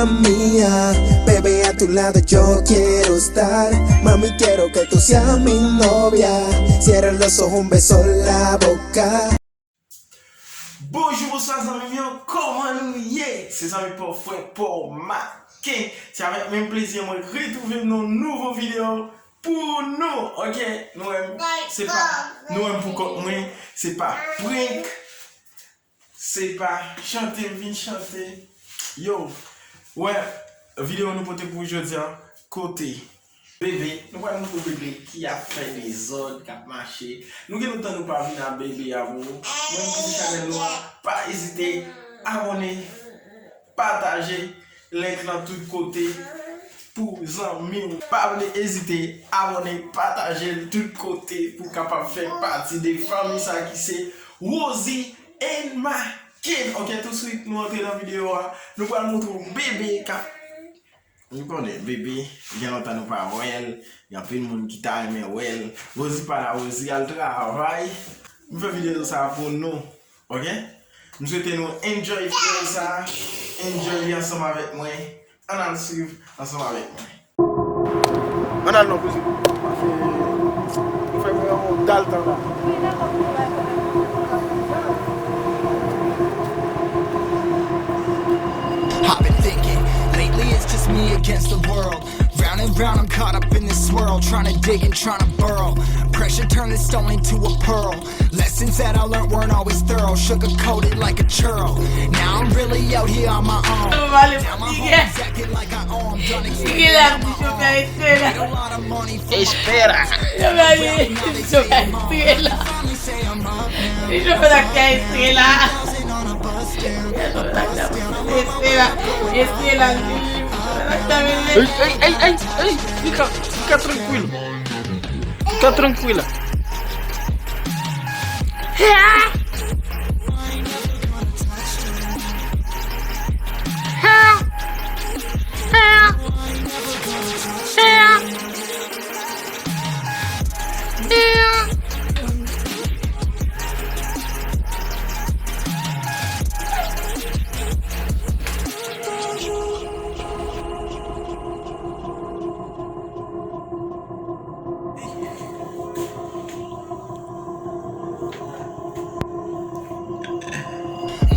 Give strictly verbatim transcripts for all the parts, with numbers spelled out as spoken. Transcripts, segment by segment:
Mía, bebé, a tu lado yo quiero estar. Mami, quiero que tú seas mi novia. Cierra los ojos, un beso en la boca. Bonjou, bonswa zanmi m yo, kòman nou ye? Se zanmi pa w, frè pa w, Maken. Se avèk menm plezi mwen retwouve m nan yon nouvo videyo pou nou, oke? Nou wè m, se pa, nou wè m pou kont mwen, se pa prank, se pa chante m vin chante. Yo, wè, videyo nou pote pou jodi a, kote Bebe, nou pral montre w Bebe ki ap fè dezòd, k ap mache. Nou gen lontan nou pa vin a Bebe a pou ou. Menm ki sou chanèl nou an, pa ezite abòne, pataje link lan tout kote pou zanmi w. Pa vle ezite abòne, pataje l tout kote pou w kapab fè pati de fanmi sa ki se Rosie and Maken. Oke, touswit nou antre nan videyo a. Nou pral montre w Bebe k ap Nou konnen, Bebe, gen lontan nou pa wè l, gen anpil moun ki ta renmen wè l. Rosie pa la, Rosie al travay. M fè videyo sa pou nou, oke? M swete nou enjoy videyo sa, enjoy li ansanm avèk mwen. Ann al swiv ansanm avèk mwen. Ann al non, Rosie. Paske nou fè mwen yon dal tan la. I've been thinking, lately it's just me against the world. Round and round, I'm caught up in this swirl, trying to dig and trying to burrow. Pressure turned this stone into a pearl. Lessons that I learned weren't always thorough, sugar coated like a churl. Now I'm really out here on my own. Now my homies acting like I owe 'em, done explaining on my own. Made a lot of money for my Espera. Yo, gade, yo, gade, yo, gade. Li jwe fè ak kè Estrela. Estrela, Estrela, li jwe fè ak kè Estrela. Ey, ey, ey, ey, ey, fica, fica tranquilo. Fica tranquila.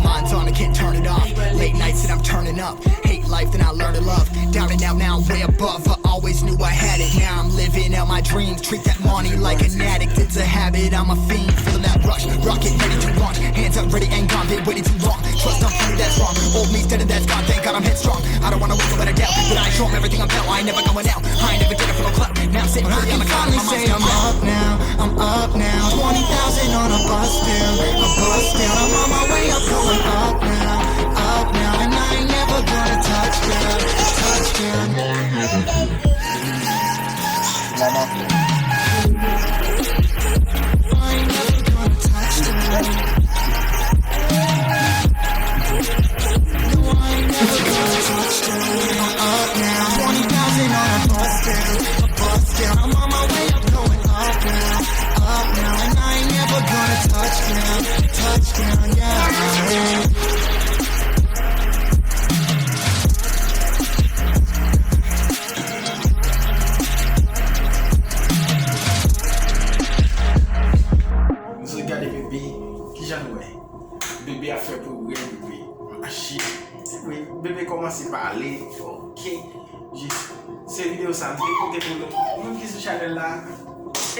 Minds on, I can't turn it off. Late nights and I'm turning up. Hate life, then I learn to love. Down and out, now I'm way above. I always knew I had it. Now I'm living out my dreams. Treat that money like an addict. It's a habit, I'm a fiend. Feeling that rush. Rocket ready to launch. Hands up, ready and gone. Been waiting too long. Trust I'm free, that's wrong. Old me's dead and that's gone. Thank God I'm headstrong. I don't wanna wake up with a doubt, but I ain't sure I'm everything I'm about. I ain't never going out. I ain't never did it for no clout. Now I'm sitting pretty, I'm a clown. I can finally say I'm up now. I'm up now. Twenty thousand on a bus down. A bus down. I'm on my way up, going up now. Up now. And I ain't never gonna touch down. Touch down. Nou sot gade Bebe, kijan nou wè? Bebe ap fè pwogrè, Bebe mache. Bebe kòmanse pale, oke. Jis, se videyo sa m te pote pou nou. Moun ki sou chanèl la,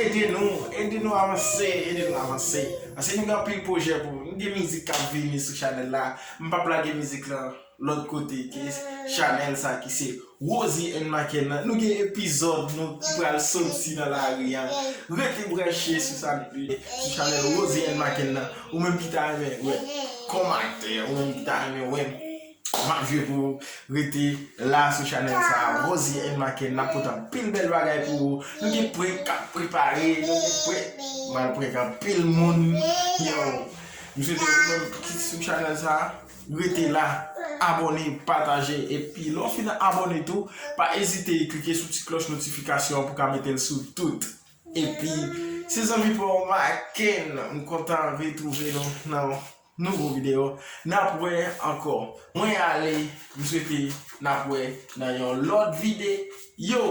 ede nou, ede nou avanse, ede nou avanse. Paske nou gen anpil pwojè pou nou. Nou gen mizik k ap vini sou chanèl la. M p ap lage mizik lan lòt kote ke chanèl sa ki se Rosie and Maken nan. Nou gen epizòd nou ki pral soti nan lari a. Rete branche sou sa, sou chanèl Rosie and Maken nan. Ou menm ki ta renmen wè kòmantè, ou menm ki ta renmen wè m ap jwe pou ou, rete la sou chanèl sa. Rosie and Maken, n ap pote anpil bèl bagay pou ou. Nou gen prank k ap prepare, nou gen prank, m al prank anpil moun. Yo, m swete ou menm ki sou chanèl sa, rete la, abòne, pataje, epi lè w fin abòne tou, pa ezite klike sou ti klòch notifikasyon an pou w ka mete l sou tout. Epi, se zanmi pa w Maken, m kontan retwouve nou nan nouvo videyo. N ap wè ankò. Mwen ale, m swete n ap wè nan yon lòt videyo.